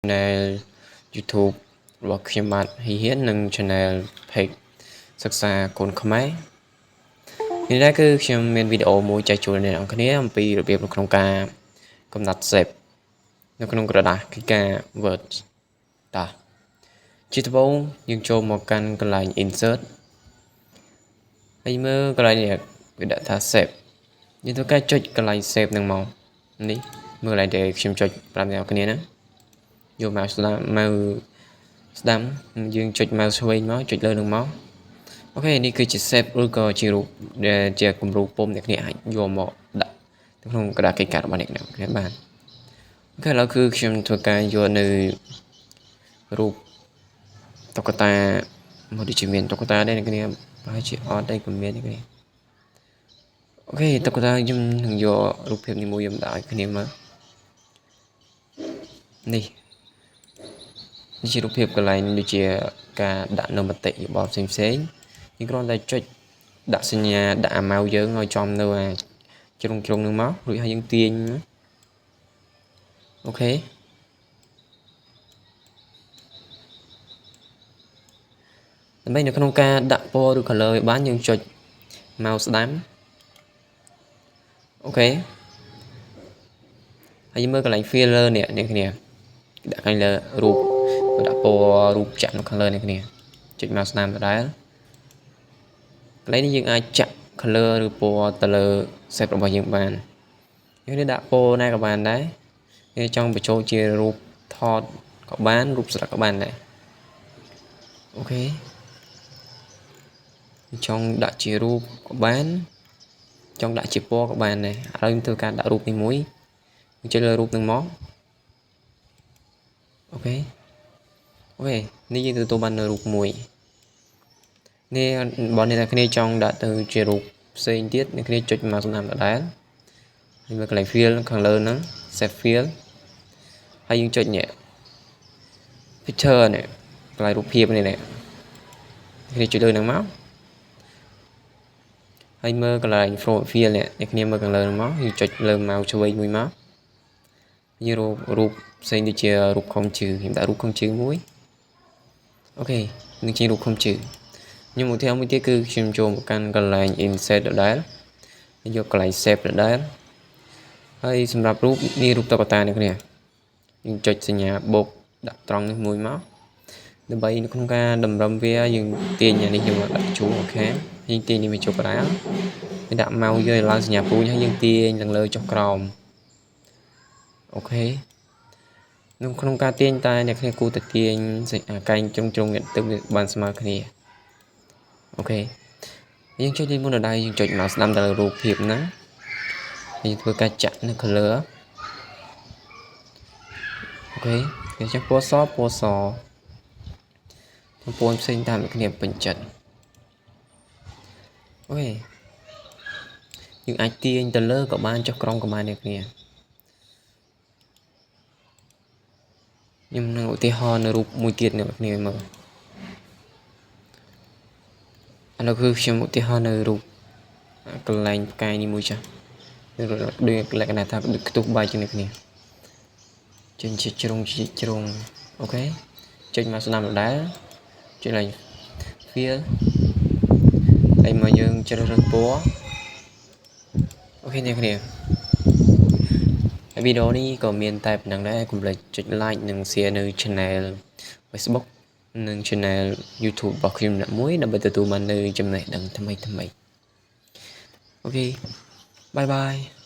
Channel YouTube របស់ខ្ញុំបាទហ៊ីហ៊ាននិង Channel Page សិក្សាកូនខ្មែរនេះដែរគឺខ្ញុំមានវីដេអូមួយចែកជូនអ្នកនរគ្នាអំពីរបៀបនៅក្នុងការកំណត់ shape នៅក្នុងក្រដាសកិច្ចការ Word តោះជាដំបូងយើងចូលមកកាន់កន្លែង Insert ហើយមើលកន្លែងនេះវាដាក់ថា Shape យើងធ្វើការចុចកន្លែង Shape ហ្នឹងមកនេះមើលកន្លែងដែលខ្ញុំចុចប្រាប់អ្នកនរគ្នាណាយកមកស្ដាំមកស្ដាំយើងចុច mouse ឆ្វេងមកចុចលើនឹងមក OK នេះគឺជា shape ឬក៏ជារូបដែលជាគំរូពុម្ពអ្នកគ្នាអាចយកមកដាក់ក្នុងក្រដាសកិច្ចការរបស់អ្នកគ្នាបាន OK ឥឡូវគឺខ្ញុំធ្វើការយកនៅរូបតុក្កតាមកដូចជាមានតុក្កតាដែរអ្នកគ្នាប្រហែលជាអត់ដែរក៏មានអ្នកគ្នា OK តុក្កតាខ្ញុំនឹងយករូបភាពនេះមួយខ្ញុំដាក់ឲ្យគ្នាមើលនេះនេះជារូបភាពកន្លែងដូចជាការដាក់នៅមតិយោបល់ផ្សេងផ្សេងយើងគ្រាន់តែចុចដាក់សញ្ញាដាក់អាម៉ៅយើងឲ្យចំនៅអាជ្រុងជ្រុងនឹងមករួចហើយយើងទាញ OK ដើម្បីនៅក្នុងការដាក់ពណ៌ឬ color ឲ្យបានយើងចុច mouse ស្ដាំ OK ហើយយើងមើលកន្លែង filler នេះអ្នកគ្នាដាក់ខាងលើរូបដាក់ពណ៌រូបចាក់នៅខាងលើនេះគ្នាចុច mouse ស្ដាំដដែលកន្លែងនេះយើងអាចចាក់ color ឬពណ៌ទៅលើ shape របស់យើងបានយើងនេះដាក់ពណ៌ណាក៏បានដែរយើងចង់បញ្ចូលជារូបថតក៏បានរូបស្លាកក៏បានដែរ OK ចង់ដាក់ជារូបក៏បានចង់ដាក់ជាពណ៌ក៏បានដែរឥឡូវខ្ញុំធ្វើការដាក់រូបនេះមួយចុចលើរូបនឹងមក OK OK នេះយើងទទួលបាននៅរូបមួយនេះបើអ្នកគ្នាចង់ដាក់ទៅជារូបផ្សេងទៀតអ្នកគ្នាចុចមកស្នាមដដែលហើយមើលកន្លែង fill ខាងលើហ្នឹង shape fill ហើយយើងចុចនេះ picture នេះកន្លែងរូបភាពនេះនេះគ្នាចុចលើហ្នឹងមកហើយមើលកន្លែង fill នេះអ្នកគ្នាមើលខាងលើហ្នឹងមកយើងចុចលើ mouse ឆ្វេងមួយមកយើងរូបរូបផ្សេងដូចជារូបខំជឺខ្ញុំដាក់រូបខំជឺមួយ OK នឹងជារូបខំជឺខ្ញុំឧទាហរណ៍មួយទៀតគឺខ្ញុំចូលមកកាន់កន្លែង insert ដដែលយកកន្លែង shape ដដែលហើយសម្រាប់រូបនេះរូបតុក្កតានេះគ្នាយើងចុចសញ្ញាបូកដាក់ត្រង់នេះមួយមកដើម្បីនៅក្នុងការតម្រឹមវាយើងទាញអានេះយកមកដាក់ជួរ OK យើងទាញនេះមកជួរកណ្ដាលយើងដាក់ម៉ៅយកឡើងសញ្ញាពូជហើយយើងទាញឡើងលើចុះក្រោម OK នៅក្នុងការទាញតែអ្នកគ្នាគួរតែទាញកែងជ្រុងជ្រុងនេះទៅវាបានស្មើគ្នា OK យើងចុចលេខមុនដដែលយើងចុចមកស្ដាំទៅលើរូបភាពហ្នឹងយើងធ្វើការចាក់នៅ color OK អញ្ចឹងពណ៌សពណ៌សពណ៌ផ្សេងតាមគ្នាពេញចិត្ត OK យើងអាចទាញទៅលើក៏បានចុះក្រោមក៏បានដូចគ្នាខ្ញុំនឹងឧទាហរណ៍នៅរូបមួយទៀតអ្នកគ្នាមើលឥឡូវគឺខ្ញុំឧទាហរណ៍នៅរូបកន្លែងផ្កាយនេះមួយចាស់ដូចលក្ខណៈថាដូចខ្ទុះបាយជាងនេះគ្នាចេញជាជ្រុងជាជ្រុង OK ចុចមកស្ដាំដដែលចុចឡើង fill ហើយមកយើងជ្រើសរើសពណ៌ OK អ្នកគ្នាហើយវីដេអូនេះក៏មានតែប៉ុណ្្នឹងដែរកុំភ្លេចចុច like និង share នៅ channel Facebook និង channel YouTube របស់ខ្ញុំអ្នកមួយដើម្បីទទួលបាននៅចំណេះដឹងថ្មីថ្មី OK bye bye.